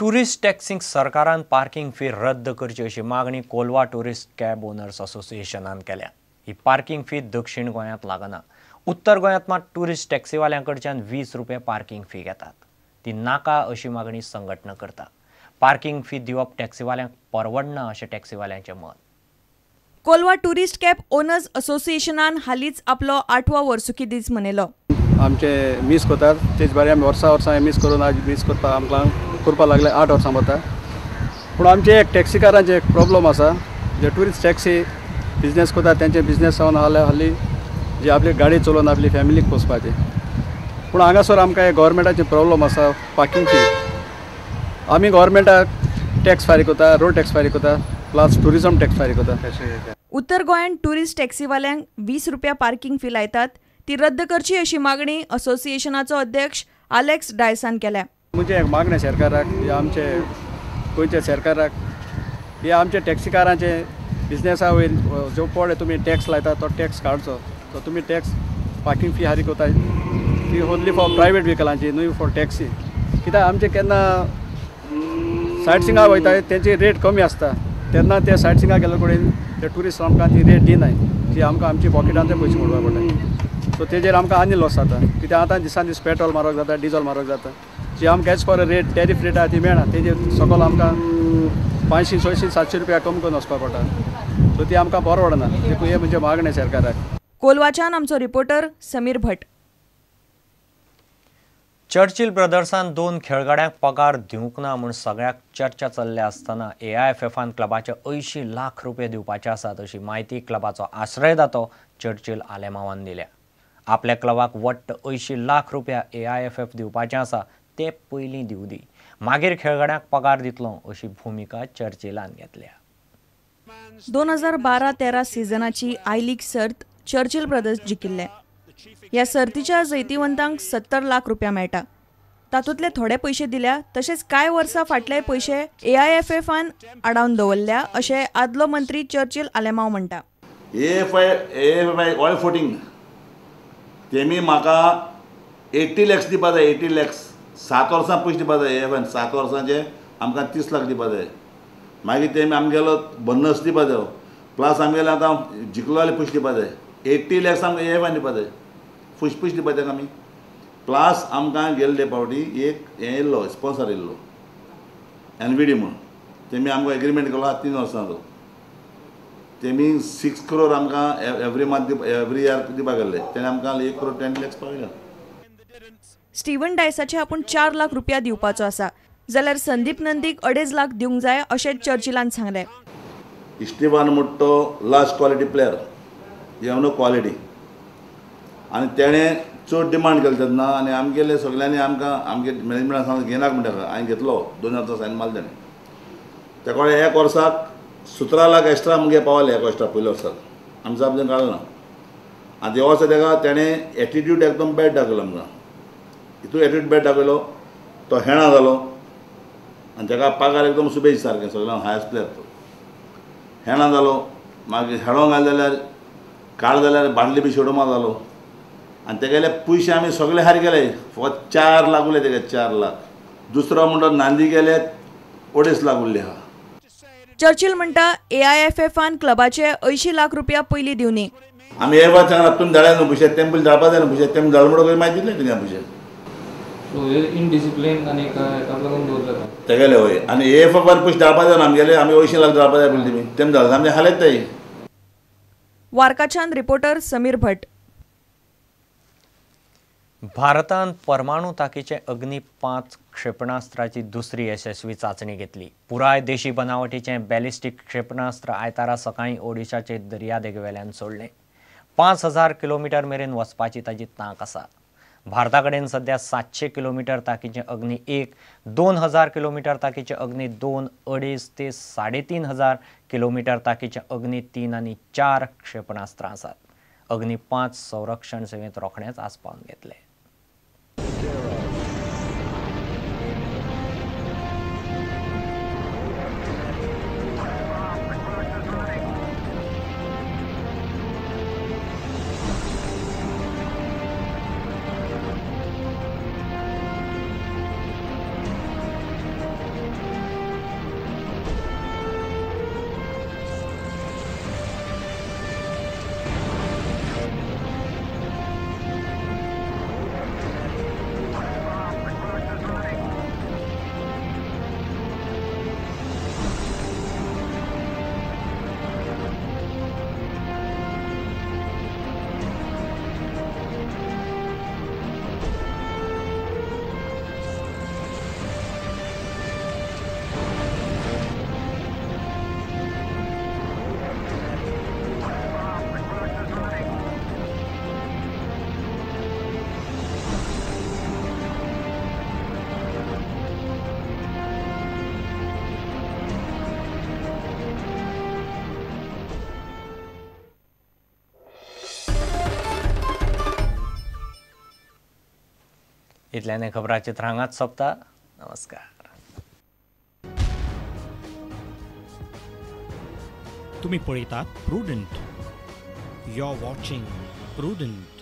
Tourist टॅक्सींक सरकारान parking fee रद्द करची अशी मागणी कोलवा टुरिस्ट कॅब ओनर्स असोसिएशनान केल्या. ही पार्किंग फी दक्षिण गोंयांत लागना. उत्तर गोंयांत मात टुरिस्ट टॅक्सीवाल्यां कडच्यान 20 रुपये पार्किंग फी घेतात. ती नाका अशी मागणी संघटना करता. पार्किंग फी दिवप टॅक्सीवाल्यांक परवडना अशें टॅक्सीवाल्यांचें मत. कोलवा टुरिस्ट कॅब ओनर्स असोसिएशनान हालींच आपलो 8वो वर्सुकी दीस मनयलो. आमचे मीस करतात तेच बारी आमी वर्सां वर्सां मीस करून आज मीस करपाक आमकां करपाक लागले 8 वर्सां वता. पूण आमचे एक टॅक्सीकारांचे एक प्रॉब्लम आसा, जे ट्युरिस्ट टॅक्सी बिजनेस करतात तेंचे बिजनेस जावन हाली हाली जे आपली गाडी चलोवन आपली फॅमिलीक पोसपाची. पूण हांगासर आमकां एक गव्हर्मेंटाचे प्रॉब्लम आसा पार्किंग फी. आमी गव्हर्मेंटाक टॅक्स फारीक करता, रोड टॅक्स फारीक करता, प्लस ट्युरिजम टॅक्स फारीक करता. उत्तर गोंयांत टुरिस्ट टॅक्सीवाल्यांक 20 रुपया पार्किंग फी लायतात, ती रद्द करची अशी मागणी असोसिएशनाचो अध्यक्ष आलेक्स डायसान केल्या. म्हणजे एक मागणें सरकाराक, हे आमचे गोंयच्या सरकाराक, हे आमचे टॅक्सीकारांचे बिजनेसा वयर जो पळय तुमी टॅक्स लायता तो टॅक्स काडचो. तो तुमी टॅक्स पार्किंग फी हारीक करता ती ओन्ली फॉर प्रायवेट व्हेकलांची, न्हय फॉर टॅक्सी. कित्याक आमचे केन्ना सायट सिंगा वयता तेंची रेट कमी आसता, तेन्ना ते सायट सिंगा गेल्ले कडेन ते ट्युरिस्ट आमकां ती रेट दिनाय, ती आमकां आमची पॉकेटांतले पयशे मोडपा पडटा. सो तेजेर आमकां आनी लॉस जाता, कित्याक आतां दिसान दीस पेट्रोल म्हारग जाता, डिजल म्हारग जाता. जी आमकां as per rate tariff rate आहा ती मेळना, तेजेर सकयल आमकां 500, 600, 700 रुपया कमी करून वचपा पडटा. सो ती आमकां परवडना. देखून हे म्हणजे मागणें सरकाराक. कोलवाच्यान आमचो रिपोर्टर समीर भट. चर्चिल ब्रदर्सान 2 खेळगड्यांक पगार दिवंक ना म्हूण सगळ्याक चर्चा चल्ल्या आसतना AIFFान क्लबाचे 80 लाख रुपये दिवपाचे आसात अशी म्हायती क्लबाचो आश्रयदातो चर्चिल आलेमावान दिल्या. आपल्या क्लबाक वट्ट 80 लाख रुपया AIFF दिवपाचे आसा, ते पयलीं दिवं दी, मागीर खेळगड्यांक पगार दितलो अशी भुमिका चर्चिलान घेतल्या. 2012-13 सिजनाची I league सर्त चर्चिल ब्रदर्स जिखिल्ले. ह्या सर्तीच्या जैतिवंतांक 70 लाख रुपया मेळटा. तातूंतले थोडे पयशे दिल्या, तशेंच कांय वर्सां फाटले पयशे AIFFान आडावन दवरल्या अशें आदलो मंत्री चर्चिल आलेमाव म्हणटा. AFI oil फोटींग तेमी म्हाका 80 लॅक्स दिवपा जाय, 80 लॅक्स 7 वर्सां पयशे दिवपा जाय. AFIन 7 वर्सांचे आमकां 30 लाख दिवपा जाय. मागीर तेमी आमगेलो बोनस दिवपा जाय, प्लस आमगेले आतां जिखलो जाल्यार पयशे दिवपा जाय. 80 लॅक्स आमकां AFIन दिवपा जाय, फुश पयशे दिवपा जाय आमी. प्लस आमकां गेल्ले फावटी एक हें येयल्लो स्पोन्सर येयल्लो NVD म्हूण, तेमी आमकां एग्रीमेंट केलो आहा 3 वर्सांचो. तेमी 6 करोड आमकां एवरी मंथ एवरी इयर दिवपाक गेल्ले, तेणे आमकां 1 करोड 10 लॅक्स पावयला. स्टीवन डायसाचे आपूण 4 लाख रुपया दिवपाचो आसा, जाल्यार संदीप नंदीक 2.5 लाख दिवंक जाय अशें चर्चिलान सांगलें. स्टीवन म्हणटा तो last quality player, he have no quality, आनी तेणें चड डिमांड केली तेन्ना आनी आमगेले सगळ्यांनी आमकां आमगे मॅनेजमेंटान सांगलें घेनाक म्हणटा ताका, हांवें घेतलो 2 वर्सां सायन मारले तेणें. तेका एक वर्साक 17 लाख एक्स्ट्रा आमगे पावले, एक एक्स्ट्रा पयल्या वर्साक आमचो आपल्यान काडलो ना. आनी त्या वर्सा तेका तेणें एटिट्यूड एकदम बॅड दाखयलो आमकां, हितून एटिट्यूड बॅड दाखयलो, तो हेणा जालो आनी तेका पगार एकदम सुबेज सारकें सगळ्यांक हायस्ट प्लेयर तो हेणा जालो. मागीर हेडोंक घाल जाल्यार काड जाल्यार बाटली बी शेडोमा जालो आनी तेगेले पयशे आमी सगळे हार गेले, फकत 4 लाख उरले तेगे, 4 लाख. दुसरो म्हणटा नांदी गेले 2.5 लाख उरले आहा. चर्चिल म्हणटा AIFFान क्लबाचे 80 लाख रुपया पयलीं दिवनी. आमी हे वाच सांगला तुमी धाडा न्हू पयशे, तेम पयलीं धाडपा जाय न्हू पयशे, तेम धाड म्हणटकच मागीर दिले तुगे पयशे. इनडिसिप्लीन आनी हेका लागून दवरले तेगेले हय. आनी AIFFान पयशे धाडपा जाय न्हू आमगेले, आमी 80 लाख धाडपा जाय पयलीं तुमी, तेम धाडले आमचे हालयत ते. वार्काच्यान रिपोर्टर समीर भट. भारतान परमाणू ताकीचे अग्नी 5 क्षेपणास्त्राची दुसरी यशस्वी चाचणी घेतली. पुराय देशी बनावटीचे बॅलिस्टीक क्षेपणास्त्र आयतारा सकाळीं ओडिशाचे दर्यादेगेवेल्यान सोडलें. 5000 किलोमीटर मेरेन वचपाची ताची तांक आसा. भारता कडेन सध्या 700 किलोमीटर ताकीचे अग्नी 1, 2000 किलोमीटर ताकीचे अग्नी 2, 2.5 ते 3500 किलोमीटर ताकीचे अग्नी 3 आनी 4 क्षेपणास्त्रां आसात. अग्नी 5 संरक्षण सेवेंत रोखडेंच आसपावन घेतले. इतल्यान खबराचित्र हांगाच सोंपता. नमस्कार. तुम्ही पळयतात Prudent. You are watching Prudent.